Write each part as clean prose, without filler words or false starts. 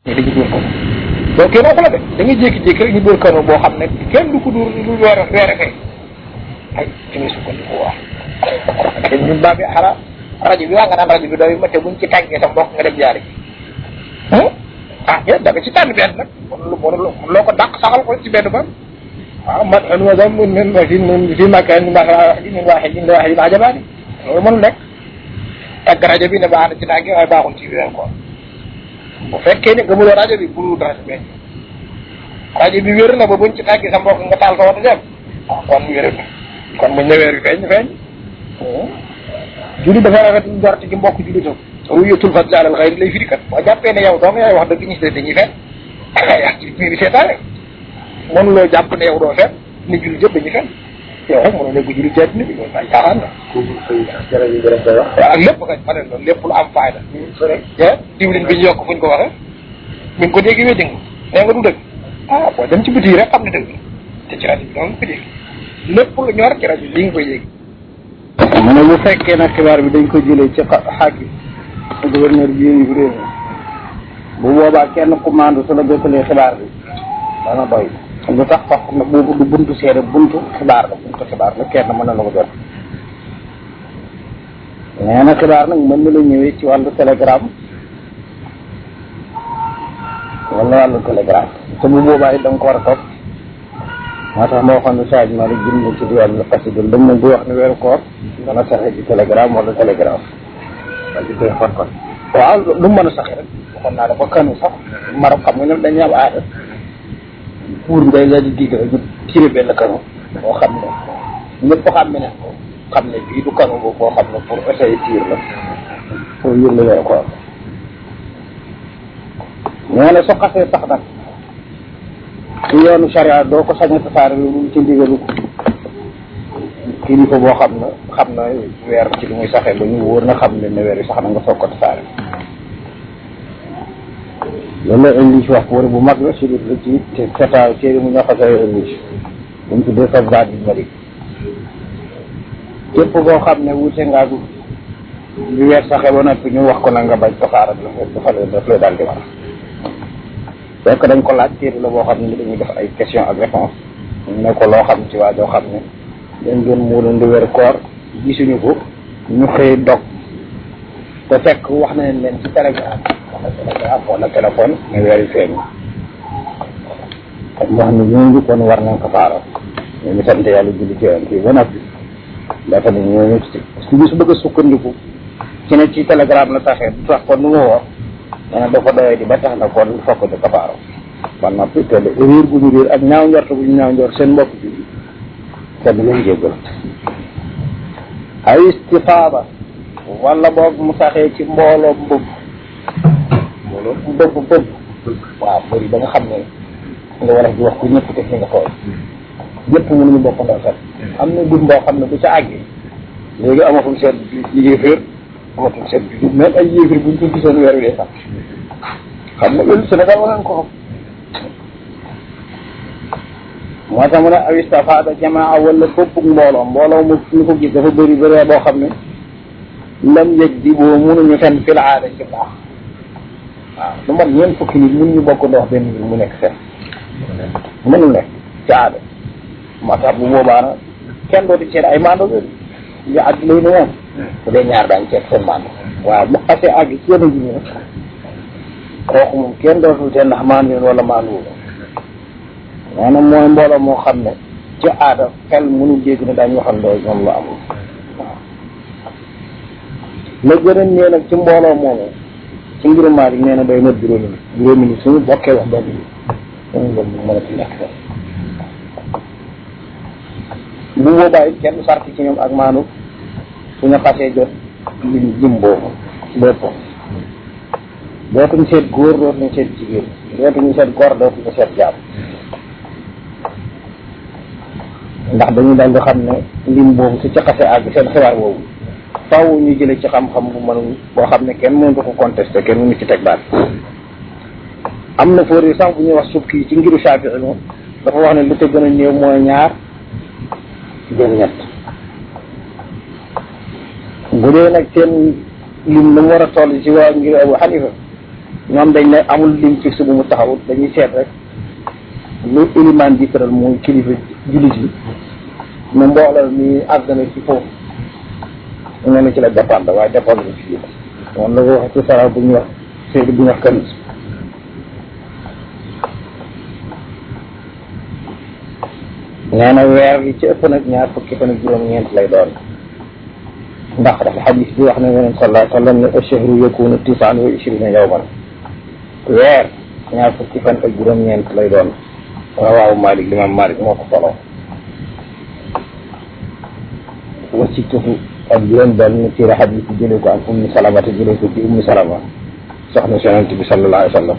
dañu dóor ko donc kenn waxu la de da ngay jékki-jékki rek ñu dóor kano boo xam ne kenn du ko dóor lu weer fee ay ci ngay sukkandiku waaw te ñun baa bi xara rajo bi wax nga naan rajo bi doy ma te buñ ci tàggee sa mbokk nga dem jaari yéen da nga ci tànn benn nag loo ko dàq saxal ko ci benn ba waaw man anwasa mun men fi makka min waaxidin ajabaani loolu mënul nekk tàgg rajo bi ne baax na ci tàggee waaye baaxul ci weer ko bu fekkee ne gëmuloo rajo bi bul rajo bi rajo bi wér na ba buñ ci tàggee sa mbokk nga taal sa wata dem kon wér na kon buñ ne weer bi feeñ julli dafa rafet njort ci mbokk jullitam ruyatul fadli alal xayri lay firi kat boo jàppee ne yow dong yaay wax dëgg ñi si dañuy fen yaa ci biir seetaane mënuloo jàpp ne yow doo fen ni julli yëpp dañuy fen yow rek mënoo nekk julli teet ni bi loolu ay caaxaan la waaw ak lépp kat ma ne loolu lépp lu am fayda diwlin bi ñu yokk fuñ ko waxee mi ngi ko dégg wéddi nga nee nga du dëgg boo dem ci biti rek xam ne dëgg te ci rajo bi dong ko dégg lépp lu ñor ci rajo li nga koy yéeg mu ne bu fekkee nag xibaar bi dañ ko jëlee ci xaakim gouverneur bi yéen réew mi bu boobaa kenn commande su la jotalee xibaar bi dana doy lu tax sax na boobu du buntu seede buntu xibaar la kenn mën na la ko jot nee na xibaar nag mën na la ñëwee ci wàllu télégramme wala wàllu télégramme te bu boobaa it da nga ko war a topp moo tax moo xam ne Sadio Malick jëm na ci diwaan la xasidul dem nañ di wax ne weeru koor dana saxe ci télégramme wala télégramme waaye ci téléphone kon waaw lu mën a saxe rek waxoon naa dafa kanu sax Maroc xam nga ñoom dañuy am aada pour ngay la di digg rek ñu tiré benn kanu boo xam ne ñëpp xam ne xam ne bii du kanu boobu boo xam ne pour essayer tir la pour yër la weeru koor ñoo ne soo xasee sax nag ci yoonu charia doo ko sañ a tasaare lu ci ndigalu kilifa boo xam na weer ci li muy saxee ba ñu wóor na xam ne weer yi sax na nga soog ko tasaare loolu la English wax wóor bu mag la si la ci feta téere mu ñoo xasee English buñ tuddee sa baat bi mari képp boo xam ne wuute ngaa bi weer saxee ba noppi ñu wax ko na nga bañ tasaare daf lay daal di war donc dañ ko laaj téere la boo xam ne dañuy def ay question ak réponse ne ko loo xam ci waa joo xam ne dañ doon muuroon di weeru koor gisuñu ko ñu xëy dog te fekk wax na leen ci télégramme wala téléphone ne weer yu feeñ kon wax ne ñooñu kon war nañ ko faaral ñu ngi sant yàlla julli ci yoon fii ba noppi dafa ne ñooñu su gis bëgg a sukkandiku ci ne ci télégramme la taxee du tax kon nu nga woor dana dafa doyee di ba tax na kon fokk di kafaaro ba noppi te réer gu ñu réer ak ñaaw njort bu ñu ñaaw njort seen mbokk bi kenn leen jéggal ay istifaada wala boog mu saxee ci mbooloo bëbb waaw bëri ba nga xam ne nga war a di wax ku ñëpp te fi nga xool ñëpp mënuñu bokk ndoo set am na gud boo xam ne bu ca àggee léegi amatul seen yéeféer amatul seen bi même ay yéeféer buñ ko gisoon weer wi sax xam nga loolu Sénégal war nañ ko xam moo tax mu ne aw istafaada jamaa wala bëppug mbooloo mu ñu ko gis dafa bëri bëree boo xam ne lam yëg di boo mënuñu fen fil aada ci baax waaw lu mat ñeent fukki nit mënuñu bokk ndox benn bi mu nekk fen mënul nekk ci aada moo tax bu boobaa nag kenn dootu seet ay mando yu àgg lay ne moom bu dee ñaar daañu seet seen mando waaw bu xasee àgg ci yenn ji nag kooku moom kenn dootul te ndax maandu wala maandu maanaam mooy mbooloo moo xam ne ci aada xel mënu dégg ne daañu waxal ndooy ñoom lu amul waaw la gën a nee nag ci mbooloo moomu ci mbirum Maalik nee na day mat juróomi nit suñu bokkee wax benn bi suñu bën bi mën a ci nekk bu boobaa it kenn sarti ci ñoom ak maanu suñu xasee jot lim boobu lépp dootuñu seet góor dootuñu seet jigéen dootuñu seet góor dootuñu seet jaam ndax dañu daal di xam ne lim boobu su ci xasee àgg seen xibaar boobu faaw ñu jëlee ci xam-xam bu mënul boo xam ne kenn mënut ko contesté kenn mënu ci teg baat am na fóori sax bu ñuy wax subki ci ngiru Shaafi'i moom dafa wax ne lu te gën a néew mooy ñaar jëm ñett bu dee nag seen lim na mu war a toll ci waa ngir Abu Hanifa ñoom dañ ne amul ligne fixe bu mu taxawut dañuy seet rek lu ilimaan bi tëral muy kilifa jullit yi ne mbooloo mi àgg na ci foofu ñu ne ci la dépendre waaye dépendre bi fii moom la ko wax ci sara bu ñu wax séedi bu ñu wax kanis nee na weer li ci ëpp nag ñaar fukki fan ak juróom-ñeent lay doon ndax dafa xadis bi wax na yonent sallallahu alayhi wa sallam ne ashhuru yakunu tis'an wa ishrina yawman weer ñaar fukki fan ak juróom-ñeent lay doon rawaahu Malik Imam Malik moo ko solo wasitufu ak juróom benn ci xadis bi jëlee ko am Ummu Salama te jëlee ko ci Ummu Salama soxna si yonent bi sallallahu alayhi wa sallam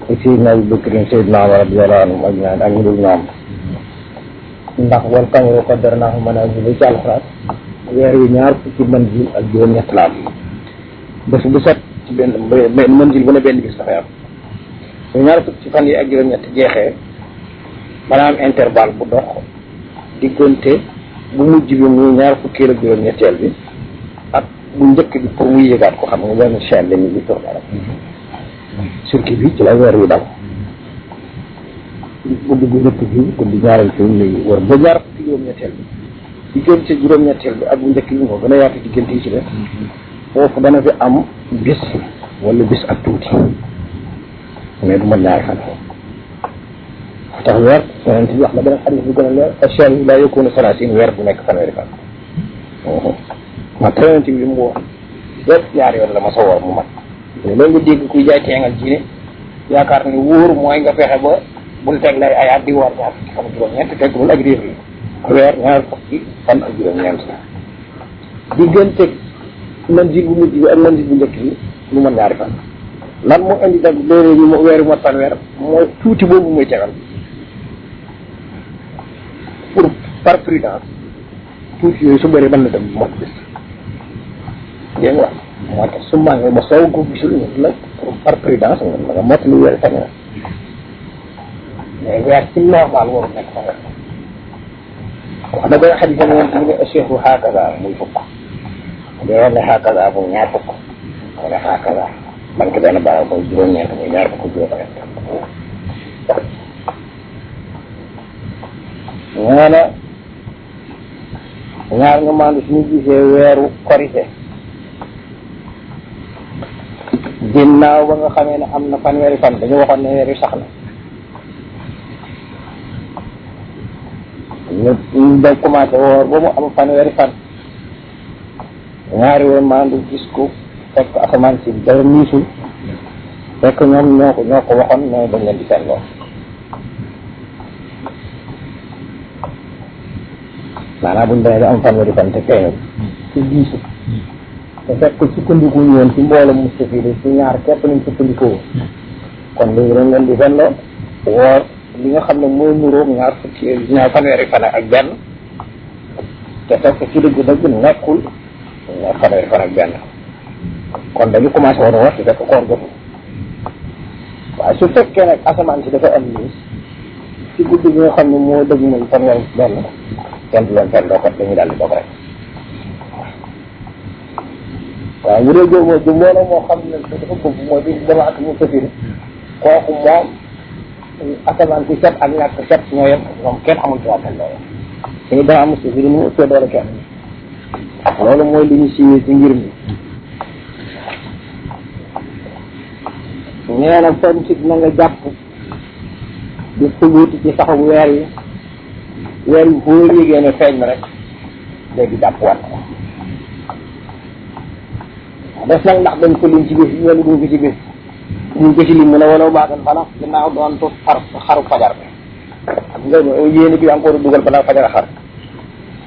ak Seydina Abu Bakrin Seydina Umar radiyallahu anhum ajmaïn ak ñu dul ñoom ndax wal qamara qaddarnaahu manaazila ci alxuraan weer wi ñaar fukki manzil ak juróom-ñett la am bés bu set ci benn manzil bu ne benn bis dafay am bu ñaar fukki fan yi ak juróom-ñett jeexee mën am intervalle bu dox diggante bu mujj bi muy ñaar fukki ak juróom-ñetteel bi ak bu njëkk bi pour muy yëgaat ko xam nga benn chaîne la nit ñi tourné rek circuit bi ci la weer wi daw guddi gu njëkk bi guddi ñaareel fi mu lay wër ba ñaar fukki juróom-ñetteel bi diggante juróom-ñetteel bi ak bu njëkk bi moo gën a yaatu diggante yi ci def foofu dana fi am bis wala bis ak tuuti mais du mën ñaari fan tax weer yonent bi wax na beneen xadis bu gën a leer ashhadu laa yakuunu salaasin weer bu nekk fanweeri fan mat yonent bi mu wax yëpp ñaari yoon la ma sa woor mu mat loolu nga dégg kuy jaay teengal ji ne yaakaar ni wóor mooy nga fexe ba bul teg lay ay at di woor ñaar fukki fan ak juróom-ñeent teggul ak réer la weer ñaar fukki fan ak juróom-ñeent la diggante manzil bu mujj bi ak manzil bu njëkk bi lu mën ñaari fan lan moo indi nag léeg-léeg ñu weeru mat fanweer mooy tuuti boobu muy tegal pour par prudence tuuti yooyu su bëree mën na dem mot bis dégg nga moo tax su màngee ba soo ko gisul ñu la pour par prudence nga mot lu weeru fanweer mais weer ci normal waru nekk fanweer wax na benn xadis ne mu ne ashhuru hakaza muy fukk day ne hakaza bu ñaar fukk mu ne hakaza man ko benn baax mooy juróom-ñeent muy ñaar fukk juróom-ñeent nee na ñaar nga maandu suñu gisee weeru korite ginnaaw ba nga xamee ne am na fanweeri fan dañu waxoon ne weer wi sax na ñu dem commencé woor ba mu am fanweeri fan ñaari woon maandu gis ko fekk asamaan si dara niisul fekk ñoom ñoo ko waxoon ne dañ leen di seetloo maanaam buñ demee ba am fanweeri fan te feeñul ci giisu te fekk sukkandiku woon ci mboolem mustafide ci ñaar képp nañ sukkandikoo kon léegi dañ leen di seetloo woor li nga xam ne mooy nuróog ñaar fanweeri fan ak benn te fekk ci dëgg nekkul ñaar fanweeri fan ak benn kon dañu commencé woon woor ci fekk koor jotul waaye su fekkee nag asamaan si dafa am niis ci guddi bi nga xam ne moo dëgg mooy fanweeri benn kenn du leen fen doo ko dañuy daal di dog rek waaw bu dee jóg mooy ju mbooloo moo xam ne dafa bëgg mooy bi dama ak mu safir kooku moom asamaan si set ak ñàkk set ñoo yem moom kenn amul droit fen loolu suñu dama am safir mu ëppee doole kenn loolu mooy li ñu siiwee ci ngir mi nee na kon ci na nga jàpp di subuuti ci saxu weer yi weer yi boo yégee ne feeñ na rek léegi jàpp wat des nag ndax dañ ko lim ci bés yi wala duñ ko ci bés duñ ko ci lim mu ne wala baaxan fana ginnaaw doon to xaru fajar bi xam nga yéene bi encore dugal balaa fajar xar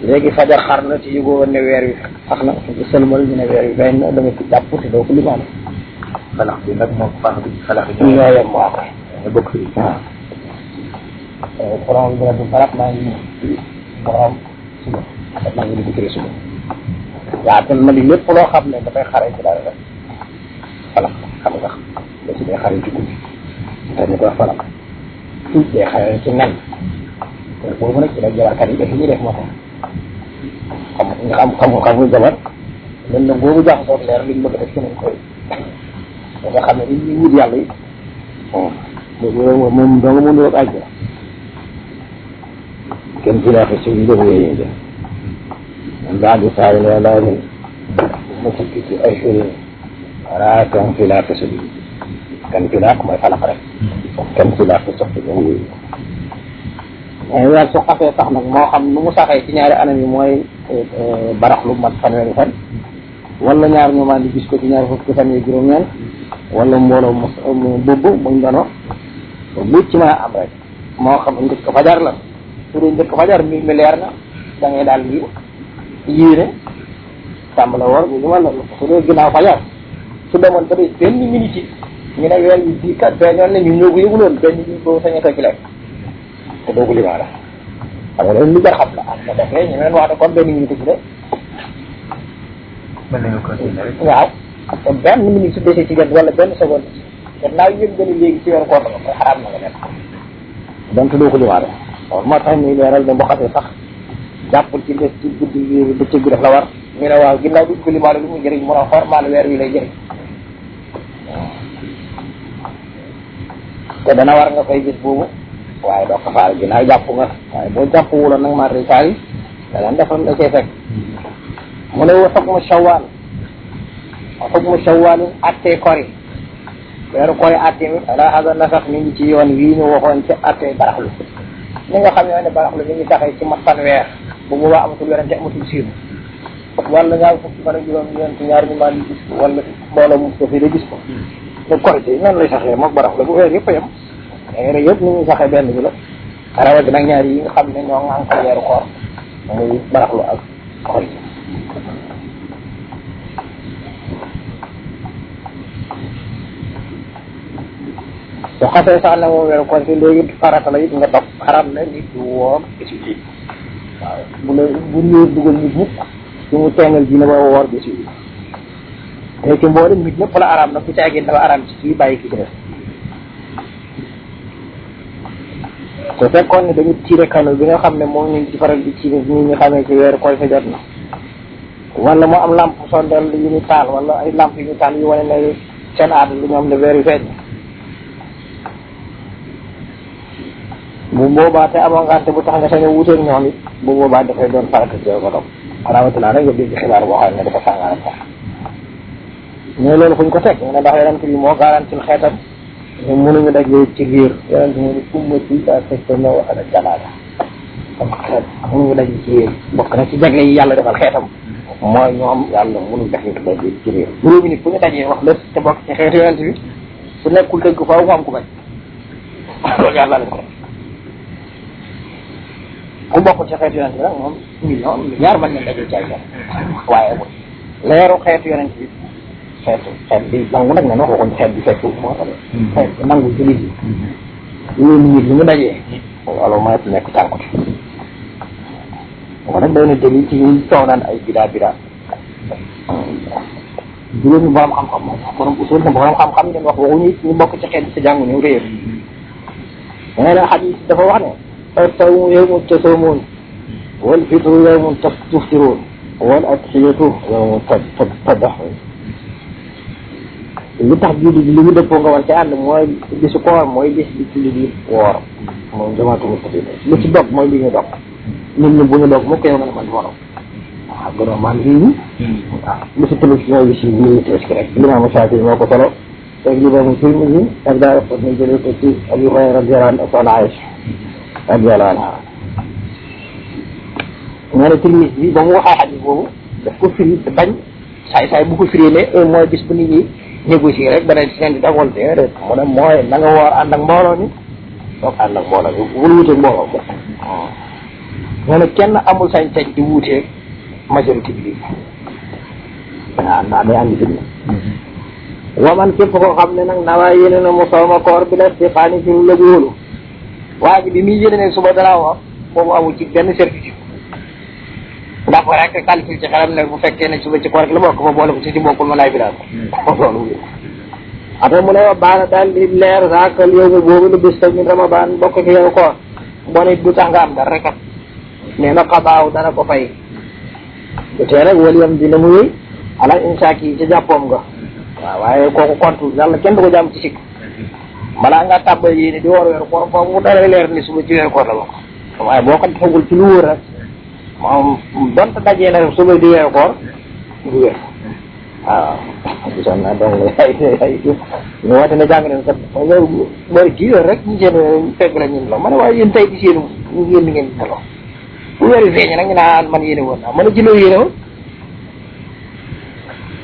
léegi fajar xar na ci yëgoo woon ne weer wi sax na sëlmal ñu ne weer wi feeñ na da nga ci jàpp te doo ko limaale falax bi nag moom falax bi ñoo yem moo koy nga bokk fi waaw borom bi du farat maa ngi borom suba maa ngi di ko suba waaw te ma li lépp loo xam ne dafay xare ci dara rek falax xam nga da si day xare ci guddi te ñu koy falax tuuti day xare ci nen te boobu nag ci la jabarkat yi def li ñuy def moo tax xam nga jabar len na boobu jaxasoo leer liñ bëgg def ci nañ koy nga xam ne nit ñi wut yàlla yi moom doo nga mën doog àjj kenn ci laa fa si ñu yéene de man daal di saa la laa leen ma sikki ci ay firi wala kan fi laa fa si kan fi laa mooy falaq rek kan fi laa fa sox ci ñu yéene mais weer su xasee sax nag moo xam nu mu saxee ci ñaari anam yi mooy baraxlu mat fanweeri fan wala ñaar ñu maa di gis ko ci ñaari fukki fan yi juróom-ñeent wala mbooloo mu bubb muñ dono bu ci mën a am rek moo xam njëkk fajar la su dee njëkk fajar mi leer na da ngay daal di yéene tàmbale woor bu ñu wala su dee ginnaaw fajar su demoon ba dee benn minute ñu ne weer bi bii kat feeñoon ne ñu ñoo ko yëguloon benn minute boobu sañ a teg lekk te doogu limaa la xam nga loolu lu jar xam la am na defee ñu leen wax ne comme benn minute ci de mën nañu continuer rek. waaw te benn minute su desee ci gën wala benn seconde gannaaw yëpp gën a léegi ci weeru koor la mooy xaraam na nga nekk donc doo ko limaa la loolu moo tax muy leeral ne boo xasee sax jàppul ci des ci guddi bi bëccëg bi daf la war ñu ne waaw ginnaaw duñ ko limaa la lu muy jëriñ mun a xormaal weer wi lay jëriñ te dana war nga koy gis boobu waaye doo ko faal ginnaaw jàpp nga waaye boo jàpp wuloon nag maa ritaal yi da leen defal la cay fekk mu ne wa xukmu shawwal wa xukmu shawwalin attee kori weeru kori atte mi ala hada nasax mi ngi ci yoon wii ñu waxoon ci attee baraxlu ñi nga xam ne baraxlu mi ngi taxee ci mat fanweer bu boobaa amatul werante amatul siiru wala ñaar fukki fan ak juróom ñeent ñaar ñu maa di gis ko wala mbooloo mu ko fi de gis ko te korite yi noonu lay saxee moom baraxlu bu weer yëpp a yem weer yëpp ni ñuy saxee benn bi la rawati nag ñaar yi nga xam ne ñoo ŋànk ko weeru koor muy baraxlu ak korite su xasee sax ne moom weeru koor si léegi farata la it nga topp xaram ne nit du woor bésu ji waaw bu ñëwee dugal nit ñëpp ci mu teengal ji ne ba woor bésu ji te ci mboolem nit ñëpp la araam nag ku ci àggee dafa araam ci kii bàyyi ki ci def su fekkoon ne dañu tiire kanu bi nga xam ne moom ñu ci faral di ci nit ñi xamee ci weeru koor sa jot na wala mu am lampe sondel yu ñu taal wala ay lampe yu ñu taal yu wane ne seen aada lu ñoom ne weer yu feeñ bu boobaa te amoo ngante bu tax nga sañ a wuuteeg ñoom it bu boobaa dafay doon farata ci yow ko dog rawatina rek nga dégg xibaar boo xam ne dafa sàngara sax mais loolu fuñ ko teg ñu ne ndax yonent bi moo garantil xeetam ñu mënuñu dajee ci biir yonent bi mu ne ummati daa fekk na wax ak jalaala comme xeet mënuñu daje ci biir bokk na ci jagle yi yàlla defal xeetam mooy ñoom yàlla mënuñ def ñu daje ci biir juróomi nit bu ñu dajee wax lépp te bokk ci xeetu yonent bi su nekkul dëgg faaw mu am ku bañ loolu yàlla lañ ko ku bokk ci xeetu yonent bi nag moom milliard mën nañ daje ci ay waaye leeru xeetu yonent bi xeet bi nangu nag ne na waxuñ xeet bi fekk moo tax xeet bi nangu jullit yi loolu nit li mu dajee alors maa nekk tànkut ko nag day na jëli ci ñuy coow naan ay bida juróomi borom xam-xam moom borom usul na borom xam-xam ngeen wax waxuñu ñu bokk ci xeet bi sa jàngu ñu réer nee na xadis dafa wax ne الصوم يوم تصومون والفطر يوم تفطرون والأضحية يوم تضحون li tax julli bi li mu dëppoo nga war ci ànd mooy bisu koor mooy bis bi ci li di woor moom jamaatu mustaqim lu ci dog mooy li ñu dog nit ñi bu ñu dog mu ko yow nga ne man worom waaw gënoo man lii waaw lu si tamit mooy bis yi ñu teeski rek Imam Shafi moo ko solo teg li boobu fi mu ni ak daa rafet nañ jëlee ko ci Abu Hurayra radiyallahu anhu soxna Aïcha radiyallahu anha nee na Tirmisi bi ba mu waxee xadis boobu daf ko firi te bañ saay bu ko firee ne mooy bis bu nit ñi négocier rek dana ci leen di dagoon déedéet mu ne mooy na nga woor ànd ak mbooloo mi toog ànd ak mbooloo mi bul wuuteeg mbooloo mo nee na kenn amul sañ-sañ di wuuteeg majorité bi lii waaw ndax day andi fitna waman képp koo xam ne nag nawaa yéene na mu sawma koor bi la di xaani fi lu la wóolu waa ji bi muy yéene ne suba danaa woor boobu amul ci benn certitude ndax ko rek calcul ci xelam ne bu fekkee ne suba ci koor gi la bokk ba boole ko ci bokkul mën naay bilaal loolu ata mu ne wa baana daal di leer saakal yow mi boobu lu bis min ramadan bokk ci yow koor bon it du tax nga am dara rek nee na xabaaw dana ko fay bu tee rek wala yam dina mu yëy ala insaak yi ci jàppoom nga waaw waaye kooku kontu yàlla kenn du ko jàmm ci sikk balaa nga tàbbal yéene di woor weeru koor foofu mu dara leer ni suba ci weeru koor la bokk waaye boo ko defagul ci lu wóor rek moom donte dajee na suba di weeru koor du wér waaw gisoon naa donc ay ñu woote ne jàng nañ kat bari kii yoon rek ñu seen fekk la ñun la ma ne waaye yéen tey di seen yéen ni ngeen taloo bu weeru feeñe nag ñu naan man yéene woon naa mën a ci loo yéene woon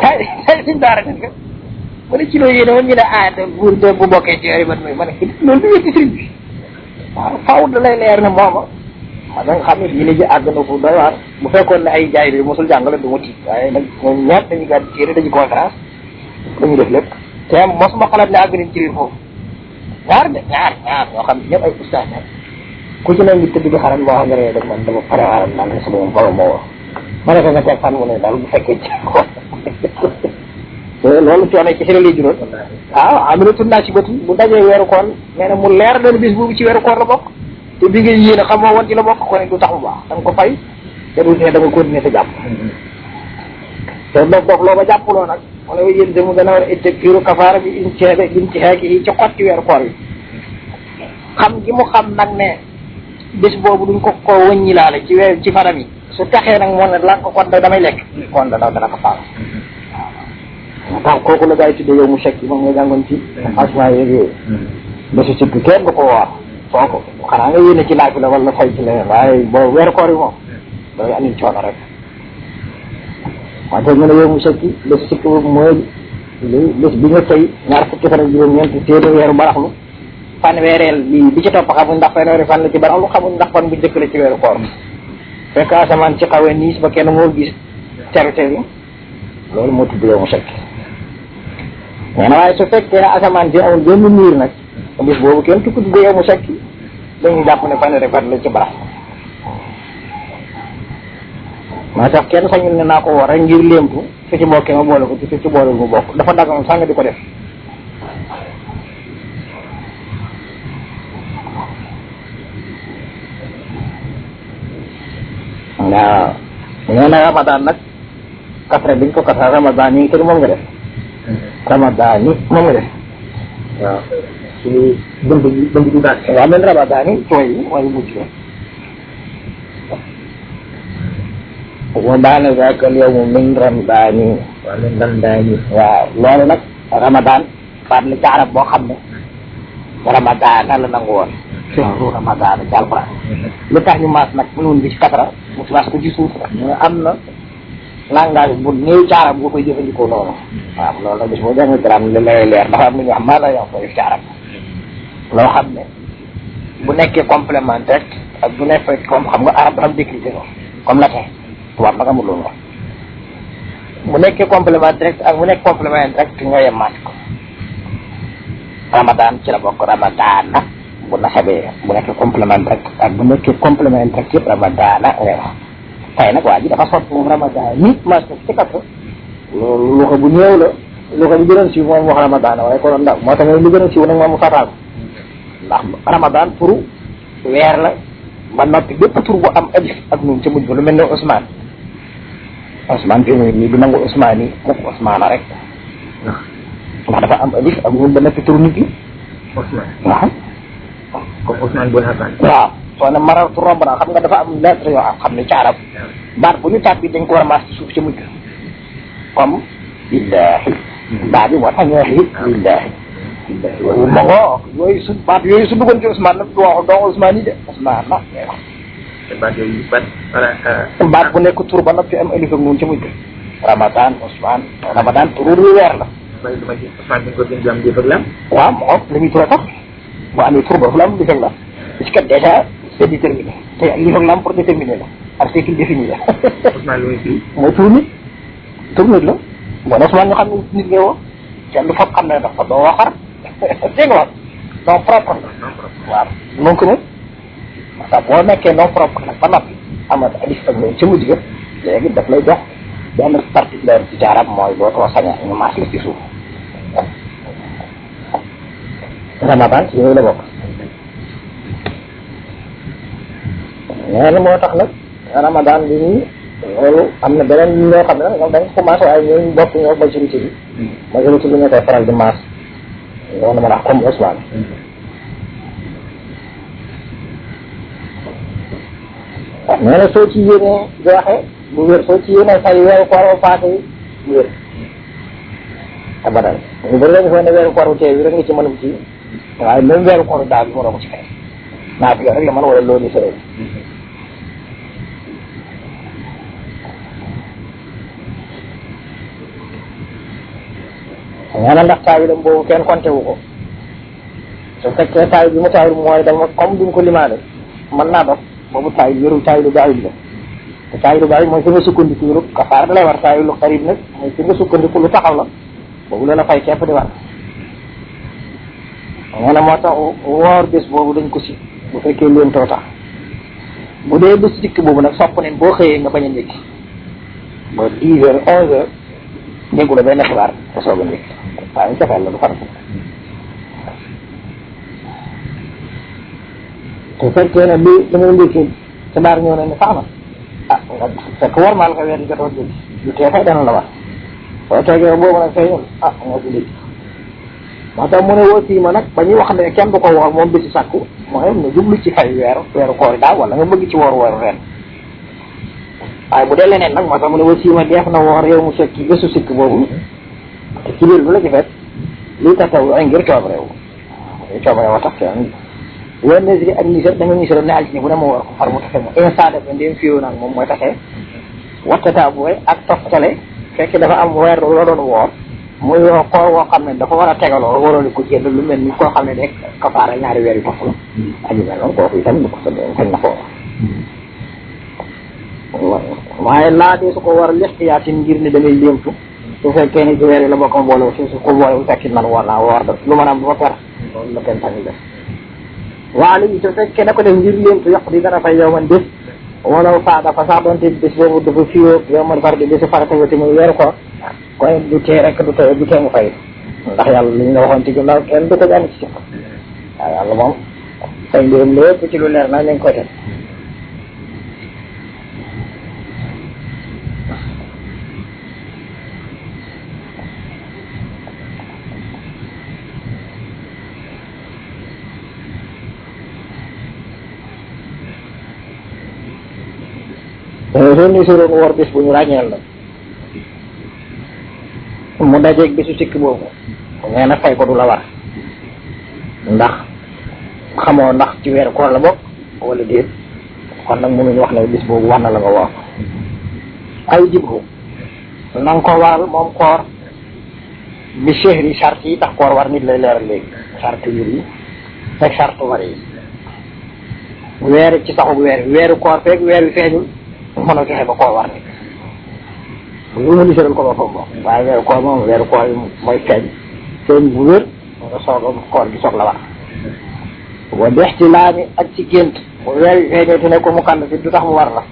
kay suñ daara nen ka mën a ci loo yéene woon ñu ne ah buur de bu bokkee ci yooyu man mooy ma ne loolu du yëpp sëriñ bi waaw faaw da lay leer ne mooma ma da nga xam ne diine ji àgg na fu doy waar bu fekkoon ne ay jaay bi mosul jàngale du ma tiit waaye nag ñoom ñaar dañuy gàddu téere dañuy conférence dañuy def lépp te mosuma xalaat ne àgg nañ ci biir foofu ñaar ñoo xam ne ñëpp ay ustaas ne ku ci ne ngi tëdd di xaram boo xam ne dag man dama préparé daal ne sama bolo moo wax ma ne ko nga teg fan mu ne daal bu fekkee ci loolu coono ci si la lay juróon waaw aminatun naa ci bëtu bu dajee weeru koor nee na mu leer leen bis boobu ci weeru koor la bokk te bi nga yéene xamoo woon ci la bokk ko ne du tax mu baax da nga ko fay te du ne da nga continuer sa jàpp te doog loo ba jàppuloo nag wala yéen demu dana war a itte fiiru kafaara bi in ceebe in ci xeeki yi ci xot ci weeru koor yi xam gi mu xam nag ne bés boobu duñ ko wëññi laale ci weer ci faram yi su taxee nag moo ne la ko kon damay lekk kon dana ko faal waaw kooku la gars yi tuddee yow mu chèque moom nga jàngoon ci asma yeeg yooyu bésu sikk kenn du ko woor kooku xanaa nga yéene ci laaj la wala fay ci leneen waaye boo weeru koor yi moom dafay andil coono rek wante ñu ne yow mu chèque bésu sikk mooy bés bi nga fay ñaar fukki fan ak juróom-ñeent téeméer weeru baraxlu fanweereel bi ci topp xamuñ ndax fanweeri fan la ci baraxlu xamuñ ndax fan bu njëkk la ci weeru koor fekk asamaan ci xawee niis ba kenn moo gis teru loolu moo tudd yow mu chèque nee na waaye su fekkee ne asamaan si amul benn niir nag bis boobu kenn tukki tuddee yow mu sekk dañuy jàpp ne fanweeri fan la ci barax maa tax kenn sañul ne naa ko war rek ngir léemtu su ci bokkee ma boole ko ci su ci boole mu bokk dafa daggoon sax nga di ko def waaw nee na Ramadan nag katre biñ ko katra Ramadan yi te moom nga def Ramadan yi moom nga def waaw ci bënd du daal waaw men Ramadan yi tooy yi mooy mujj wa baana zaaka al yawmu min Ramadan yi waaw min Ramadan yi waaw loolu nag Ramadan baat la ci arab boo xam ne Ramadan la nangu woon shahru Ramadan ci alquran lu tax ñu maas nag mënoon bi ci katra mu maas ko ci suuf ñu am na langage bu néew ci arab boo koy jëfandikoo noonu waaw loolu la bis boo jàng garaam li lay leer dafa am lu ñu xam maa la yow koy def ci arab loo xam ne bu nekkee complémentaire ak bu nekkee comme xam nga arab dafa am décliné noonu comme latin tubaab nag amul loolu bu nekkee complémentaire ak bu nekk complémentaire ñoo yem maat ko Ramadan ci la bokk Ramadan bu naxabee bu nekkee complémentaire ak bu nekkee complémentaire yëpp Ramadan ngay wax tey nag waa ji dafa sot moom Ramadan nit mas ko ci kattan loolu lu ko bu néew la lu ko bu gën a siiw moom wax Ramadan waaye ko doon ndaw moo tax lu gën a siiw nag moom mu fatal ndax Ramadan turu weer la ba noppi bépp tur bu am alif ak nun ca mujj ba lu mel ne Ousmane fi mu nii du nangu Ousmane yi mukk Ousmane rek ndax dafa am alif ak nun ba noppi turu nit yi waaw comme Ousmane bu Hassan waaw soo ne marartu romb naa xam nga dafa am lettre yoo xam ne ci arab baat bu ñu tàbbi dañ ko war a maas ci suuf ca mujj comme billahi baat bi moo tax ñu wax billahi ma ngoo yooyu su baat yooyu su duggoon ci Ousmane nag du wax doo Ousmane yi de Ousmane na baat yooyu baat bu nekk tur ba noppi am alif ak noonu ca mujj Ramadan Ousmane Ramadan turu weer la Ousmane bi ko gën jam jëf ak lam waaw moo la muy tur a tax bu amee tur ba fu la am difeg la parce que déjà c'est déterminé te li foog la am pour déterminer la article défini la Ousmane lu fii mooy tur nit la bon Ousmane ñu xam ne nit ngay woo kenn du foog xam ne dafa doo waxar dégg nga wax non propre la waaw donc nag parce que boo nekkee non propre nag ba noppi amat alif ak loolu ca mujj ga léegi daf lay jox benn particulier ci arab mooy boo too saña ñu maas la ci suuf Ramadan ci yooyu la bokk nee na moo tax nag Ramadan bi nii loolu am na beneen ñoo xam ne nag ñoom dañ commencé waaye ñooñu bokk ñoo majorité bi majorité bi ñoo koy faral di maas yow na ma wax comme Ousmane nee na soo ci yéenee joxe bu wér soo ci yéenee fay weeru koor ba paase yi bu wér abadan ñu bëri lañu foog ne weeru koor bu tee bi rek nga ci mënum ci waaye même weeru koor daal bi mënoo ko ci fay naa fi rek la mën wala loolu sore nee na ndax taawilam boobu kenn compté wu ko su fekkee taawil bi mu taawil mooy dama comme duñ ko limaale mën naa dox boobu taawil wérul taawilu baawil la te taawilu baawil mooy fi nga sukkandiku lu kafaar da lay war taawilu xarib nag mooy fi nga sukkandiku lu taxaw la boobu la la fay kepp di war nee na moo tax woor bés boobu dañ ko si bu fekkee leen too tax bu dee bés dikk boobu nag sopp nañ boo xëyee nga bañ a ndékki ba 10 heures 11 heures déggu la benn xibaar te soog a ndékki waaye ñu cafeel la du farata te fekkee ne li ngay ndékki xibaar ñëw na ne sax na ah nga fekk war maal ko weer yi jotoo ndékki lu tee fay dana la war soo toogee boobu nag fay ah moo si ndékki moo tax mu ne woo ma nag ba ñuy wax ne kenn du ko woor moom bési sàkku mooy nga jublu ci fay weeru koor daaw wala nga bëgg ci woor weeru ren waaye bu dee leneen nag moo tax mu ne woo ma def na woor yow mu fekk bésu sikk boobu te ci biir bu la ci fekk lii tax taw ay ngir coobareewu coobareewu tax kenn wenn nisri ak nisr da nga nisro ne altine bu ne ma woor ko far mu taxe mo instant def ndéem fiyo nag moom mooy taxee wattata booy ak toftale fekk dafa am weer la doon woor muy woo koor woo xam ne dafa war a tegaloo waroon ko jënd lu mel ni koo xam ne rek kafaara ñaari weer yu topp la aju mel noonu kooku itam du ko sañ na ko waaye laa dee su ko war a lixtiyaatin ngir ne damay léemtu su fekkee ne ci weer yi la bokk mbooloo su ko boole bu fekki man war naa woor da lu mën a am bu ma per loolu la kenn tañu def waa léegi su fekkee ne ko def ngir léemtu yokk di dana fay yow man bés wala faa dafa sax doonte bés boobu dafa fiyoo yow man far di bési farata yo te muy weeru koor koy du tee rek du tee mu fay ndax yàlla li ñu la waxoon ci ginnaaw kenn du ko jàng ci waaw yàlla moom say mbirum lépp ci lu leer nañ lañ koy teg soo ni suroon woor bis bu ñu ràññeel la mu dajeeg bisu sikk boobu nee na fay ko du la war ndax xamoo ndax ci weeru koor la bokk wala déet kon nag mënuñu wax ne bis boobu war na la nga woor ay jibhu na nga ko waral moom koor bi chehri charte yi tax koor war nit lay leeral léegi charte yi fekk charte war yi weer ci saxu weeru koor fekk weer wi feeñul mënoo fexe ba koor war nit lu ma liseral ko ba foofu moom waaye weeru koor moom weeru koor yi mooy feeñ bu wér nga soog a koor gi soog la war boo dex ci laami ak ci gént bu weer wi feeñee te ne ko mu kànd fi du tax mu war la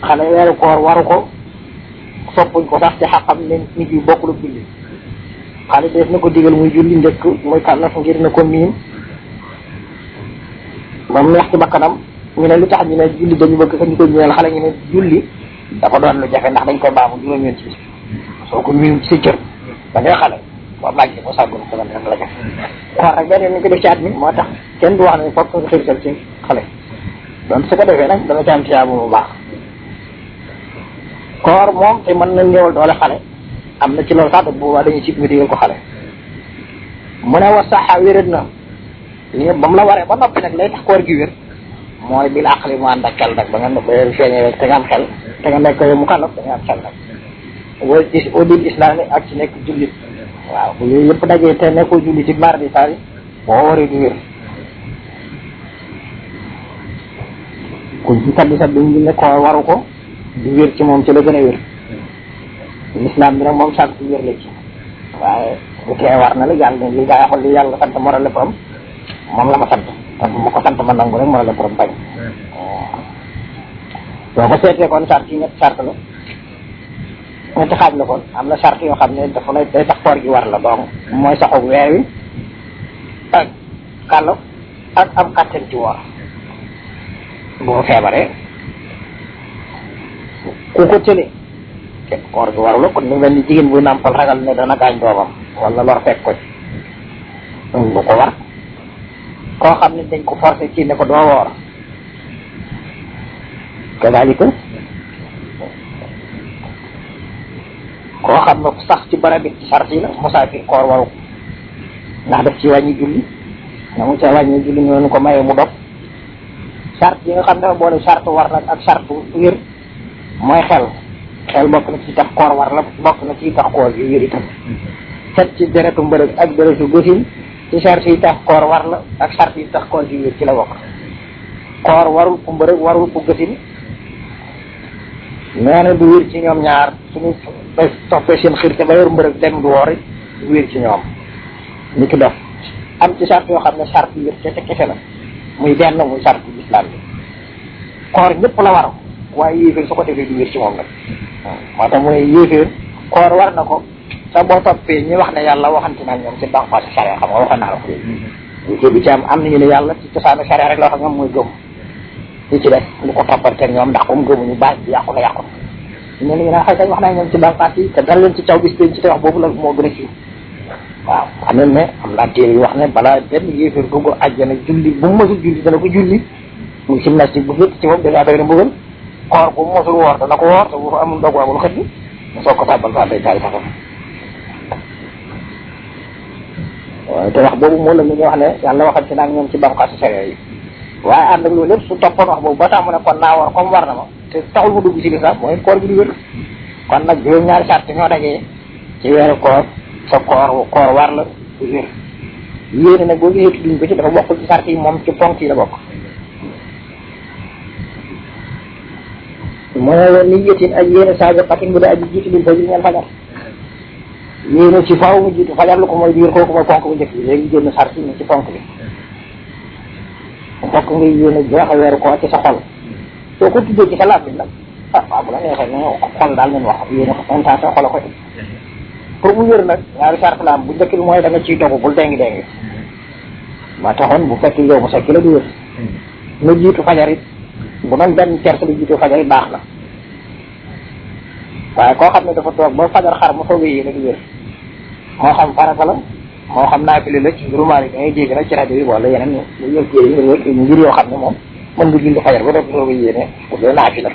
xale weeru koor waru ko soppuñ ko sax ci xaqam ne nit yi bokkul ak julli xale dees na ko digal muy julli njëkk muy kànnaf ngir na ko miin ba mu neex ci bakkanam ñu ne lu tax ñu ne julli dañu bëgg sax ñu ko ñëwal xale ñu ne julli dafa doon lu jafe ndax dañ koy baamu juróom-ñeent ci bis soo ko miin ci sa cër da ngay xale boo màggee boo sàggoon ko def la jafe koor rek benn nañ ko def ci at mi moo tax kenn du wax ne fokk nga xirtal ci xale donc su ko defee nag dana ci am tiyaabu bu baax koor moom te mën na ñëwal doole xale am na ci loolu sax bu boobaa dañuy ci nga digal ko xale mu ne wa saxa wérat na li ba mu la waree ba noppi nag lay tax koor gi wér mooy bil aqli mu ànd ak xel nag ba nga ba feeñee rek te nga am xel te nga nekk mu kàllaf da nga am xel nag wa au dil islami ak ci nekk jullit waaw bu yooyu yëpp dajee te nekkoo jullit ci mar di tari boo waree du wér kuñ ci kaddi sax duñ ne koor waru ko du wér ci moom ci la gën a wér l'islam bi nag moom sàkk ci wér la ci waaye bu tee war na la yàlla li gaa xool li yàlla sant moral lépp am moom la ma sant te bu ma ko sant ma nangu rek moral lépp am bañ soo ko seetee kon sart yi ñetti sart la ñetti xaaj la kon am na sart yoo xam ne dafa lay day tax koor gi war la donc mooy saxu weer wi ak kàlla ak am kàttan ci woor boo feebaree ku ko tële te koor gi waru la kon ñu mel ni jigéen bu nàmpal ragal ne dana gaañ doomam wala lor fekk ko bu ko war koo xam ne dañ ko forcé ci ne ko doo woor kadalika koo xam ne sax ci barab bi sart yi la musaafir koor waru ndax daf ci wàññi julli na mu ca wàññi julli ñoo ko mayee mu dog sart yi nga xam ne dafa boole sart war nag ak sart wér mooy xel bokk na ci tax koor war la bokk na ci tax koor gi wér itam set ci deretu mbërëg ak deretu gosin ci sart yi tax koor war la ak sart yi tax koor gi wér ci la bokk koor warul ku mbërëg warul ku gosin nee na du wér ci ñoom ñaar suñu toppee seen xirte ba yor mbërëg dem du woori du wér ci ñoom ni ki dof am ci sart yoo xam ne sart yi wér kese kese la muy benn muy sart bu islam bi koor ñëpp la war waaye yéeféer su ko defee du wér ci moom nag moo tax mu ne yéeféer koor war na ko sa boo toppee ñi wax ne yàlla waxante naa ñoom ci banqaas charia xam nga waxoon naa la ko yéeféer bi ci am nañu ne yàlla ci cosaanu charia rek la wax ñoom mooy gëm li ci def lu ko toppanteeg ñoom ndax comme gëmuñu baax bi yàqu na ñu ne xëy kañ wax naa ñoom ci banqaas yi te dal leen ci caw bis pénc ci te wax boobu la moo gën a siiw waaw xam nañ ne am naa téere yu wax ne balaa benn yéeféer dugg àjjana julli bu mu mësul julli dana ko julli muy gymnastique bu fépp ci moom dèjà doy na mbugal koor bu mu mësul woor dana ko woor te bu fa amul dogu amul xët bi mu soog ko tàbbal fa day taari safam waaye te wax boobu moo la ñu wax ne yàlla waxante naa ñoom ci banqaas sariya yi waaye ànd ak loolu lépp su toppoon wax boobu ba tax mu ne kon naa war comme war na ma te taxul mu dugg ci lislaam mooy koor gi du wér kon nag juróom-ñaari sart ñoo dajee ci weeru koor sa koor war la du wér yéene nag boo gisee tudduñ ko ci dafa bokkul ci sart yi moom ci ponk yi la bokk mooy ni yétin ak yéene sabiqatin bu dee aji jiitu lil fajr ñeel fajar yéene ci faaw mu jiitu fajar lu ko mooy biir kooku mooy ponk bu njëkk bi léegi génn sart yi ci ponk bi fokk ngay yéene joxe weeru koor ci sa xol soo ko tuddee ci sa laaj bi nag waaw bu la neexee ne xol daal nañ wax yéene ko en tant que xol a ko pour mu wér nag ñaari sart la am bu njëkk bi mooy da nga ciy dogu bul dengi ma taxoon bu fekk yow mu sekki la du wér na jiitu fajar it bu doon benn cerce bi jiitu fajar it baax na waaye koo xam ne dafa toog ba fajar xar mu soog a yéene du wér moo xam farata la moo xam naafile la ci rumaal yi da ngay dégg nag ci rajo yi wala yeneen ngir yoo xam ne moom mën nga julli fajar ba dootu soog a yéene pour dee naafila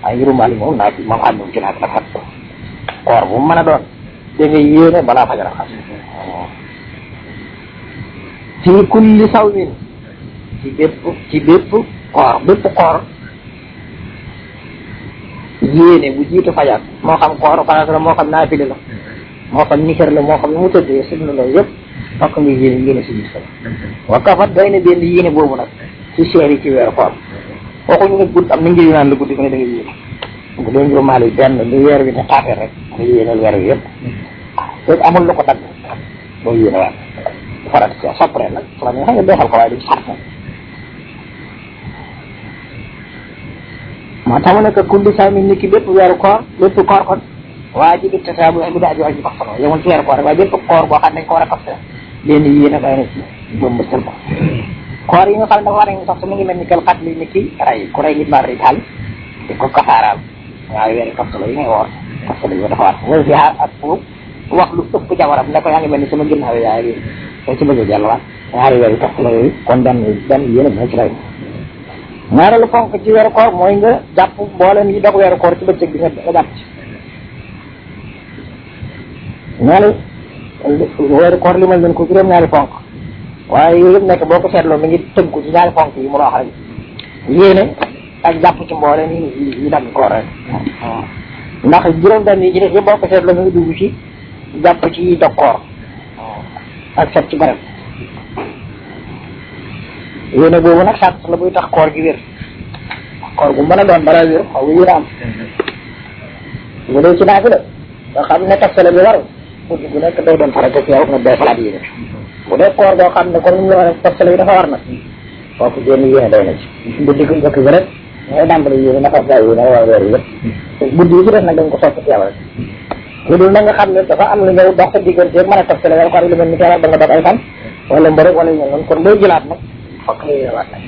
ay rumaal yi moom naafi moom xam ne ci naafila xat koor bu mu mën a doon da ngay yéene balaa fajar a xam fi kulli sawmin ci bépp koor yéene bu jiitu fajar moo xam koor farata la moo xam naafile la moo xam nikar la moo xam ne mu tëddee sunna la yëpp fokk nga yéene si biir fajar wa kafat doy na benn yéene boobu nag ci seer yi ci weeru koor waxuñu ne gudd am na ngir yu naan la guddi ko ne da nga yéene bu dee njurumaal yi benn lu weer wi ne xaafee rek nga yéeneel weer wi yëpp waaw amul lu ko dagg boo yéene waat farat ci soppre nag la nga xam ne defal ko waaye duñ sart moo tax mu nekk kulli sawmin ni ki bépp weeru koor kon waa ji bi tata bu bi daa ji wax ji toxtaloo yemul ci weeru koor rek waaye bépp koor boo xam ne dañ ko war a toxtal leen yéene doy na ci jëmbëstal ko koor yi nga xam ne dafa war nañu sax su mi ngi mel ni kel xat li ni ki rey ku rey nit maa rey taal di ko kafaaraal waaye weeri toxtaloo yi ngay woor toxtaloo yi dafa war wala fi ak pour wax lu ëpp jabaram ne ko yaa ngi mel ni sama ginnaaw yaay bi soo ci bëgg a delluwaat ñaari weeri toxtaloo yooyu kon benn yéene bi na ci rey ñaareelu fonk ci weeru koor mooy nga jàpp mboolem yi dog weeru koor ci bëccëg bi nga jàpp ci ñaari weeru koor li mal leen ko juróom-ñaari fonk waaye yooyu yëpp nekk boo ko seetloo mi ngi tënku ci ñaari fonk yi mu la wax rek yéene ak jàpp ci mboolem yi dagg koor rek ndax juróom-benn yi ci def yëpp boo ko seetloo mi ngi dugg ci jàpp ci yi dog koor ak set ci barab yéene boobu nag sart la buy tax koor gi wér koor gu mën a doon balaa wér xaw yéene am bu dee ci naafila nga xam ne taftale bi waru guddi gu nekk day doon farata ci yow nga day falaat yéene bu dee koor goo xam ne comme ni ñu la waxee taftale bi dafa war nag kooku génn yéene doy na ci guddi gu njëkk bi rek ngay dàmbale yéene naka gaa yéene waa weer yi yëpp guddi yi ci def nag dañ ko sopp ci yow rek lu dul na nga xam ne dafa am lu ñëw dox sa diggante mën a taftale wala koor yi lu mel ni keroog da nga dog ay fan wala mbërëg wala ñoom noonu kon booy jëlaat nag fokk nga yéene waat nag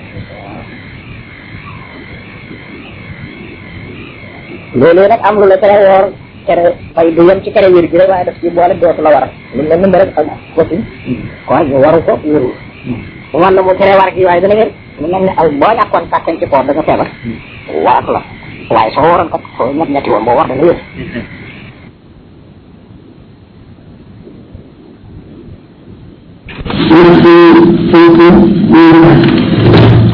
loolu nag am lu la tere woor tere fay du yem ci tere wér gi rek waaye daf ci boole dootu la war lu mel ni rek ak aussi koor gi waru ko wérul man na mu tere war gi waaye dana wér lu mel ni ak boo ñàkkoon kàttan ci koor da nga feebar waat la waaye soo waroon kat soo ñetti woon boo war dana wér Thank you.